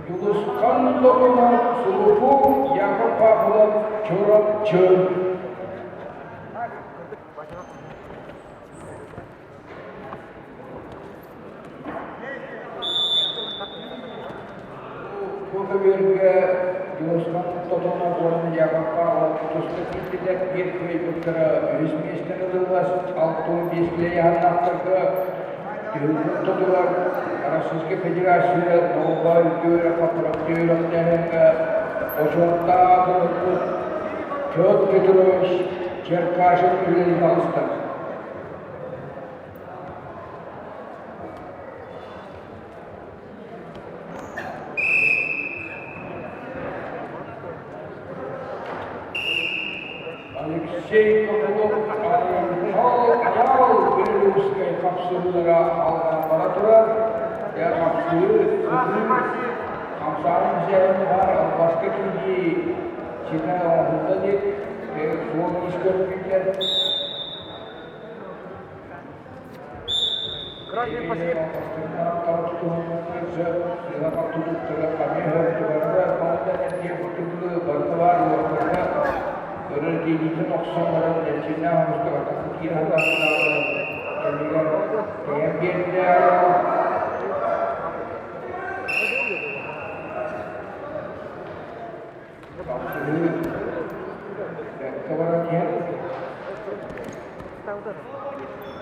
Дьулусхан Логунов, Сулупу, Яков Павлов, Чурапчы. Бу көбүөргэ Дьулусхан Тотонов уонна Яков Павлов туста киирдилэр, биир кыайбыттара үһүс миэстэни ыллылар, 65 килэйэһаннаахтарга түһүлгэ ортотугар Российскай Федерация наука үрдүк үөрэххэ үөрэхтээһиҥҥэ бочуоттаах ылбыт Петр Петрович Черкашин үлэлии таҕыста. Алексей Копылов Айаал Белорусскай хапсыһыылара алҕаан бара турар. Дьэ хапсыһыы, сытыы, хамсааһын дьиэһин баар албаска киирии ситэ оҥоһулла илик, суол-иис көрдүүллэр.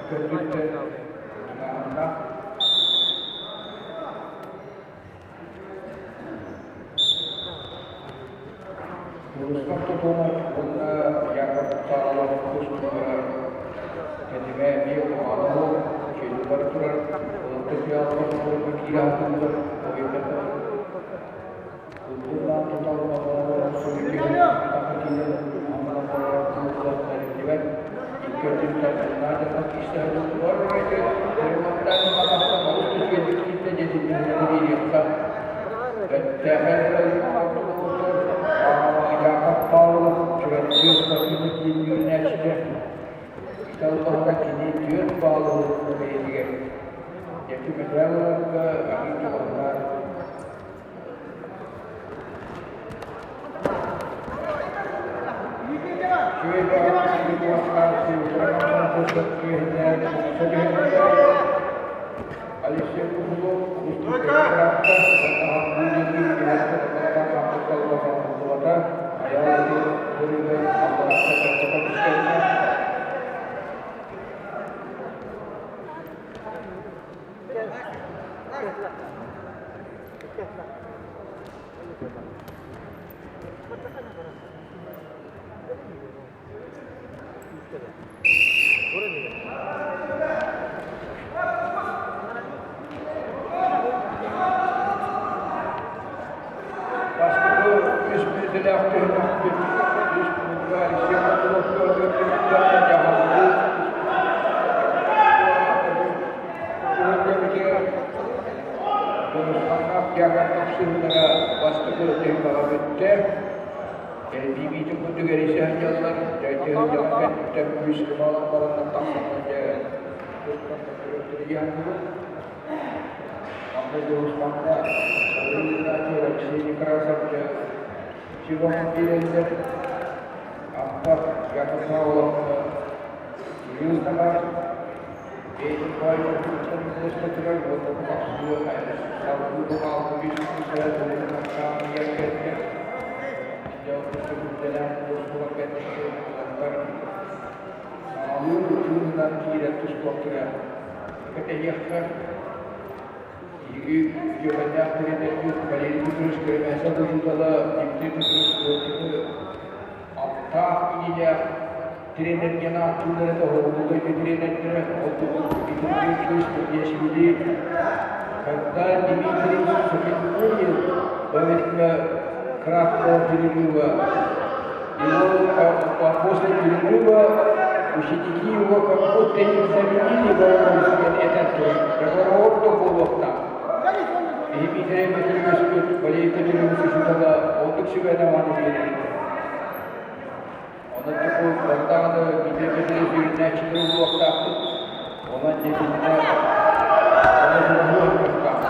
Көрдүттэн тулааһыннаах Дьулусхан Тотонов уонна Яков Павлов тустуулара тэтимэ эмиэ куһаҕана суох, үчүгэйдик турар, олохто фиалка спорка киирэ сатыыллар, Кини түөрт баалы бэйэтигэр Дьэки мэтээл ыларга арыый чугаһынар. Алексей Кузлов Бастакы үс мүнүүтэлээх түһүмэхпит үс мүнүүтэ Алексей Кузлов көрдөрбүтүттэн дьаһаллыы Дьулусханнаах Дьяков тахсыылара бастакы түһүмэҕэ бүттэ. Элбиибиитин курдук эрийсэ сылдьаллар. Дьэ, сылдьан кэнниттэн күүскэ буолан бараннар тахсаннар дьэ тустан тахсыбыт. Манна Дьулусхаҥҥа Сарыылааччы Алексей Некрасов дьэ Чиваҕа биэрэллэр. Антах Яков Павлов Кирилл Захаров Тренерген ааттыыллар этэ, оһоҕолуу дойду тренердэрэ, ол туһун Дмитрий Киришвили, когда Дмитрий Сухинкуев во время краткого перерыва, его после перерыва ученики его как будто их заменили во этот разговор буолуохтаах. Дмитрий Петрович Валерий Петрович учуутала оннук сүбэнэ-аманы биэрэр. Онон дьэ бардаҕына биирдэ сүүрүнээччилэр уһуохтаахпыт. Онон дьэ итиннэ ону туруһуохтаах.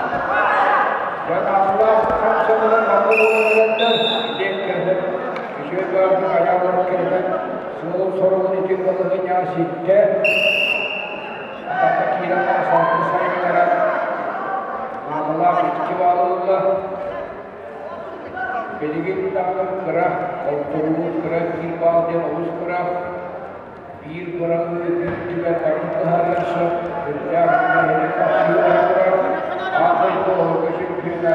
Дьэ ааллаах хамсаныы Итиэн үчүгэй баҕарбыт айааларын кэлэн суолун соругун ити балаһыанньаҕа ситтэ. Атахха киирэн баран салгын сайыннаран наадалаах икки баал ылла. Билигин даҕаны кыра, холторугун кыра биир баал диэн олус кыра. Биир быраҕыы биир түгэн барын быһаарыан сөп, үрдээх үлэһити тахсыы бара турар. Аан дойду оһолго чемпиона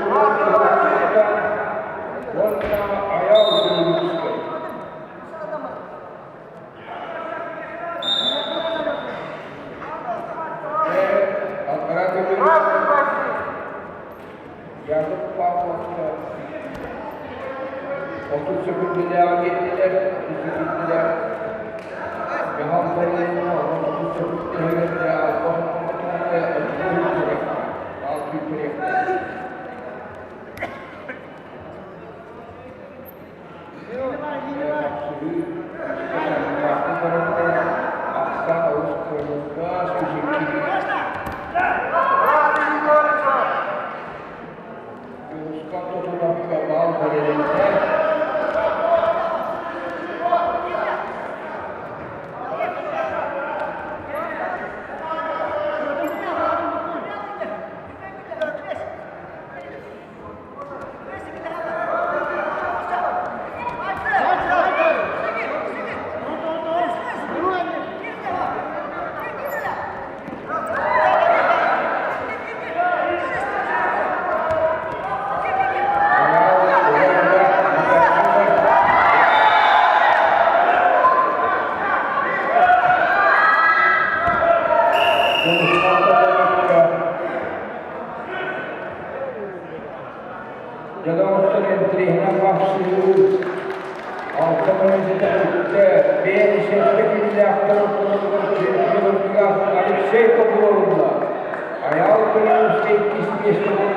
уонна Айаал Белорусскай. Аллараа көтөр Яков Павловка 30 сөкүүндэлээҕи биэрдилэр, 30 сөкүүндэлээх Дьаһал барылына 30 сөкүүндэ албан Дьолоҕоттон интириэһинэй хапсыһыы алта мүнүүтэ бүттэ. Биэс киһилээхтэр ортолоругар чемпион Алексей Копыловна, Айаал Беларусь иккис миэстэ буолла.